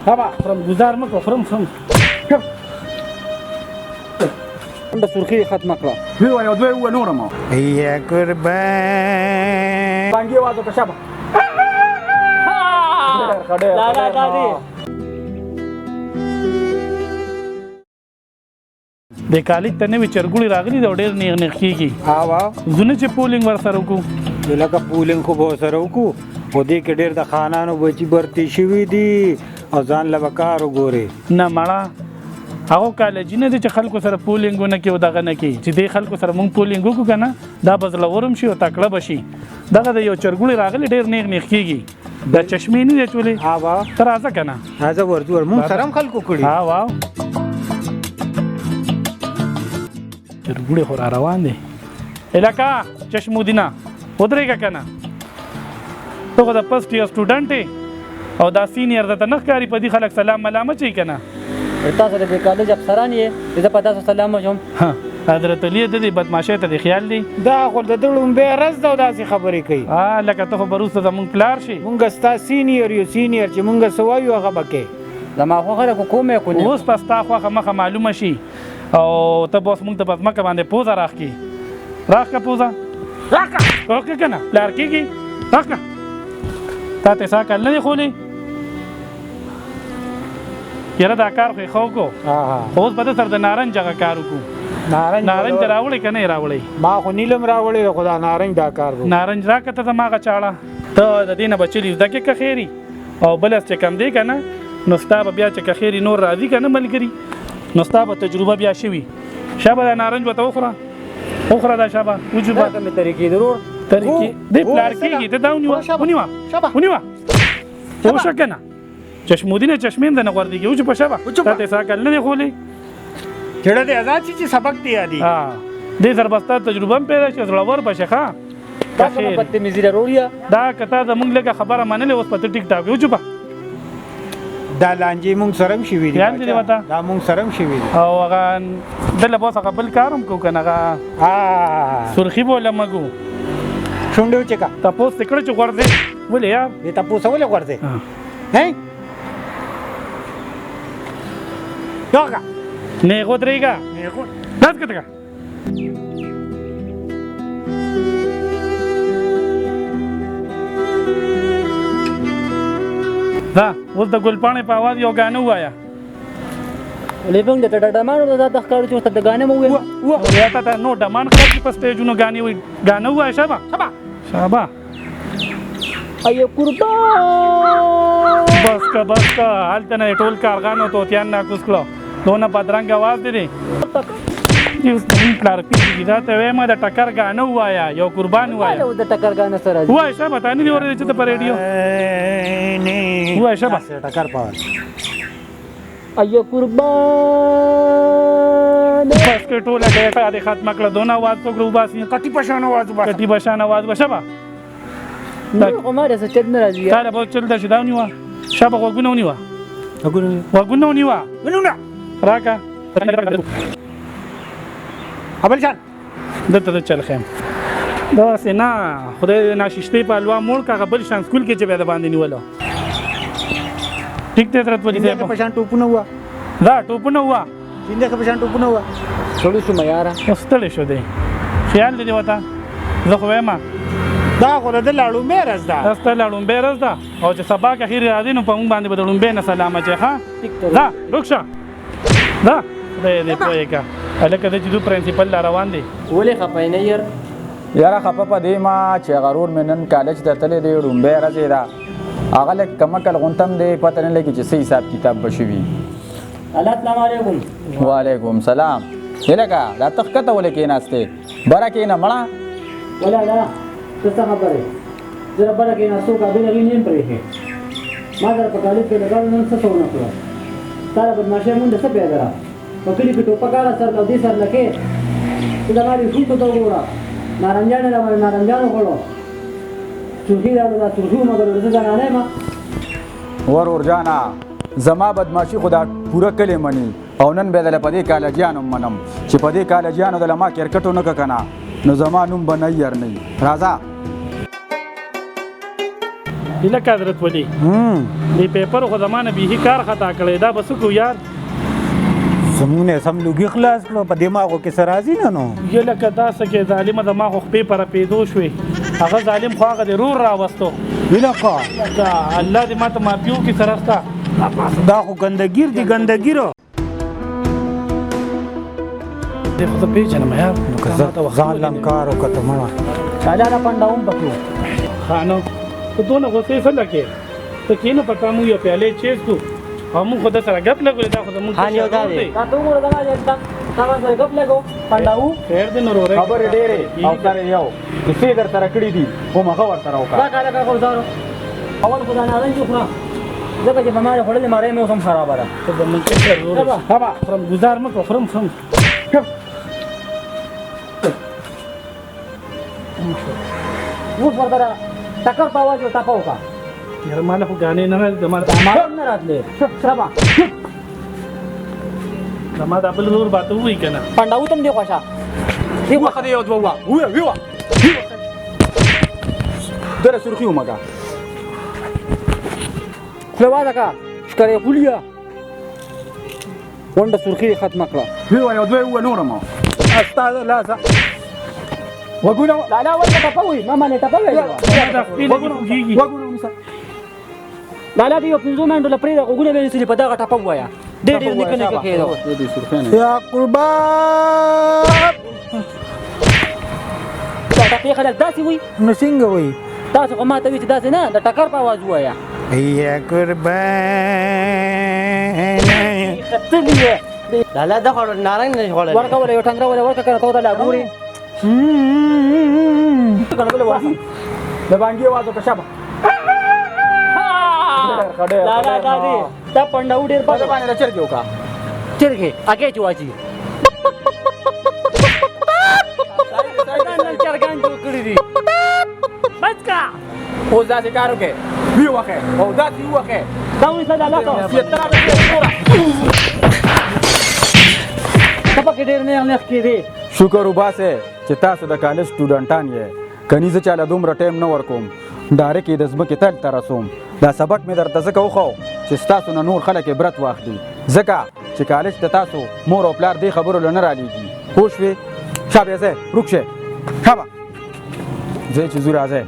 بابا خرم گزار مکو، خرم خرم. د سرخی ختمه کړه. وی وای او دوی و نور ما. یا قربان. بانګي وازو که شابه. لا لا دا دی. د کالج ته نوې چرګوړي راغلي دي او ډېر نیغ نیغ کېږي. ها، زونه چې پولینګ ورسره وکړو. لکه پولینګ خو به سره وکړو، خو دې کې ډېر د خانانو بچي برتي شوي دي او ځان له به کار وګوري. نه مړه، هغه کالجي نه دي چې خلکو سره پولینګ ونه کړي او دغه نه کړي. چې دې خلکو سره مونږ پولینګ وکړو که نه، دا به زړور هم شي او تکړه به شي. دغه د یو چرګوړي راغلي، ډېر نیغ نیغ کېږي. دا چشمې نه دی چولې. ها وا. ته راځه که نه؟ راځه، ورځو ور، مونږ سره هم خلکو کړي. ها واو، چرګوړي خو را روان دي. علاقه چشمودینه، ودرېږه که نه. ته خو د فرسټ یو سټوډنټ یې او دا سینیر درته نه ښکاري. په دې خلک سلام ملام اچوي که نه؟ تاسو د کالج افسران یې، زه په تاسو سلام وشم. ها حضرت علي، د دې بدمعشۍ ته دې خیال دی؟ دا خو د ده ړومبی ورځ ده او داسې خبرې کوي. ها لکه ته خو به وروسته زمونږ پلار شي. مونږ ستا سینیر یو، سینیر چې مونږ څه وایو هغه به کوې. زما خوښه ده، خو کومه کو نه. اوس به ستا خوښه مخه معلومه شي او ته به اوس مونږ ته په ځمکه باندې پوزه راښکې. راښکه پوزه، راښکه، راښکه که نه پلار کېږي. راښکه، تا ته سا کال نه دی ښولی. یاره دا کار خو یې ښه وکړو، خو اوس به د سر د نارنج هغه کار وکړو. نارنج؟ نارنج راوړې که نه یې راوړې؟ ما خو نیلم راوړی، خو دا نارنج دا کار وکړو. نارنج راکړه ته زما هغه چاړه. ته د دې نه به چلي زده کړې که خیري، او بل چې کم دی که نه، نو ستا به بیا چې که خیري نور راځي که نه ملګري، نو ستا به تجربه بیا شوي. شابه دا نارنج ورته وخوره، وخوره دا، شابه وجوبه. دا کومې طریقې ضرور طریقې دې پلار کېږي. ته دا ونیوه، ونیوه، ونیوه، وشه که نه. چشمودینه، چشمې هم درنه غوردېږي. وچوپه شابه، تا ته یې ساکل نه دی ښولی. چېړه دې ازاد شي چې سبق دې یادېږي. ها، دې سره به ستا تجربه هم پیدا شي، زړور به شې. ښه. تاسو بدتمیزي ضروري. دا که تا زمونږ لږه خبره منلې، اوس په ته ټیک ټاک وچوپه. دا لانجې مونږ سره هم شوي دي. خیال دې وته. دا مونږ سره هم شوي دي. او هغه دله به اوس هغه بل کار هم کوو که نه، هغه سرخي بوله مګو. شونډې وچکه. تپوس دې کړی چې غورځې ولې یار؟ دې تپوس ولې غورځې؟ هې دغه نیغ ودرېږه، نیغ لاس کته که. دا اوس د ګلپاڼې په اواز یو ګانه ووایه. ولې موږ د ډډمانو د ذات ښکارو چې ورته د ګانه مو وویل؟ یا ته نو ډمان ښکاري په سټیجونو ګانې وایي. ګانه ووایه، شابه شابه. ایا قربان. بس که بس که، هلته نه ټول کارغان او طوطیان ناکوز کړو. دونه بدرنګ اواز دی دی پلار کېږي. دا ته وایم د ټکر ګانه ووایه، یو قربان ووایه. د ټکر ګانه سره ووایه شابه. تا نه دي اورېدلی چې ته په ریډیو ووایه شابه. ټکر پاور. ایا قربان. بس که، ټوله ډیټا دې ختمه کړه. دونه اواز څوک وباسي؟ کټي په شان اواز وباسه. کټي په شان اواز وشبه. نور خو ما څه چل نه راځي. تا له به چل درشي. دا ونیوه شابه، غوږونه ونیوه، غوږونه ونیوه. ونیوه. راکه. ابل جان. دلته د چل خیم داسې نه. خدای دې ناششتې په الوا موړ که. هغه بل شان سکول کې چې بیا د باندې نیولو. ټیک دی حضرت ولي صاحب؟ په شان ټوپونه وه. دا ټوپونه وه. څنګه په شان ټوپونه وه؟ ستړی شوم یاره. ستړی شو دی، خیال دې وته. زه خو وایم دا خو د لاړومبی ورځ ده. دا ستا لاړومبی ورځ ده، او چې سبا که خیر راځي نو په موږ باندې به د ړومبی نه سلام اچوې. ښه ځه، روک شه. ځه، خدای دې پوه کړه. هلکه دی چې ځو، پرنسپل لا روان دی. ولې خفه نه یار؟ یاره خفه په دې ما چې هغه ورور مې نن کالج ته تللی دی، ړومبی ورځ یې ده. هغه لږ کمکل غونتم دی، پته نه لګي چې څه حساب کتاب به شوي. الله، السلام علیکم. وعلیکم سلام. هلکه دا ته ښکته ولې کښېناستې؟ بره کښېنه مړه. ولا لا، ته څه خبرې؟ زه بره کښېناستو قابل هغې نه یم پرېښی. ما سره په کالج کې لګاو نن څه څه ونه کړه. ستا د بدمعاشۍ مونږ څه پیدا ده په کلي کې؟ ټوپک هغه سر او دې سر لکې. ته زما دې شونډو ته وګوره، نارنجان یې راباندې نارنجان وخوړو. سرخي راوړه، دا سرخي ومږلو. زه زنانه یم. ورور جانه، زما بدمعاشي خو دا پوره کلی مني، او نن به دله په دې کالجیانو هم منم چې په دې کالجیانو دله ما کرکټ ونه که که نه نو زما نوم به نیر نه وي. راځه. لکه حضرت ولي دې پیپر خو زما نه بیخي کار خطا کړی، دا به څه کوو یار؟ زمونږ نه سم لوګي خلاص کړو، په دماغو کې څه راځي نه نو. یه لکه دا څه کې ظالمه، زما خو خپې په رپېدو شوې. هغه ظالم خو هغه د رور راوستو. لکه الله دې ما ته معافي وکړي سره ستا. دا خو ګندګیر دی، ګندګیر دې خو زه پېژنم یار. ځان لم کار وکړه ته مړه. لالا پنډاوم پکې. ښه نو ته دونه غوسې څه لکې؟ ته کښېنه، په تا موږ یو پیالې چیز کړو او موږ خو ده سره ګپ لګولې. دا خو زموږ خان یو دا دی، تا ته وګوره دغه دی، تا سره ګپ لګو پنډاو. خیر دی نو وروره، خبرې ډېرې او سره یو چې څه در سره کړي دي هم هغه ورسره وکړه. دا کاله کا زارو اول خو دا نارنج وخوره، ځکه چې په ما خوړلې مارۍ مې اوس هم خرابه ده. ته زموږ کشر ورور یې. خورم ګوزار مه کوه، خورم خورم. اوس ورته ټکر په اواز یو ټپه وکړه. یاره ما له خو ګانې نه راځي، زما ما هم نه راتلې. شابه زما دا بل ورور به ته ووایي که نه. پنډاو ته هم دې خوښه دې وخه دې یو دوه وه ووایه ویوه دره سرخي ومګه. خوله وازه کړه ښکرې خوليه، غونډه سرخي یې ختمه کړه. ویوه یو دوه ووه نور مو ستا د لاسه. غوږونه لالا ورته ټپه وایي، ما باندې ټپه ویلې وه. دا خپې لږې خوږېږي. غوږونه ونیسه لالا دې یو پنځو منډو له پرېږده، غوږونه مې نیسلي. په دغه ټپه ووایه، ډېر ډېر نیکه نیکه کېدو. یا قربان. دا ټپې خلک داسې وایي؟ نو څنګه وایي؟ تاسو خو ما ته وایي چې داسې نه، د ټکر په اواز ووایه. یا قربان. ختلي یې. لالا دا خوړل نارنج نه خوړل. ورکه وله یو ټنګره وله ورکه کنه، ته ورته لا ګورې کنه بله ورځي. د بانګي اواز وکړه شابه. لالا دا دی دا پنډاو ډېر په بد باندې د چرګې وکړه. چرګې هګۍ چې واچي نن چرګان جوړ کړي دي. بس کا اوس داسې کار وکړې، وی وخې او داسې ووخې. دا ونیسه لالا ته ته پکې ډېر نیغ نیغ کېدې. شکر وباسئ چې تاسو د کالج سټوډنټان یې، کني زه چاله دومره ټایم نه ورکوم، ډایرک یې د ځمکې تل ته رسوم. دا سبق مې درته ځکه وښو چې ستاسو نه نور خلک عبرت واخلي، ځکه چې کالج ته تاسو مور او پلار دې خبرو له نه رالیږي. پوه شوې؟ شابه ځئ، ورک شئ، شابه ځئ چې ځو، راځئ.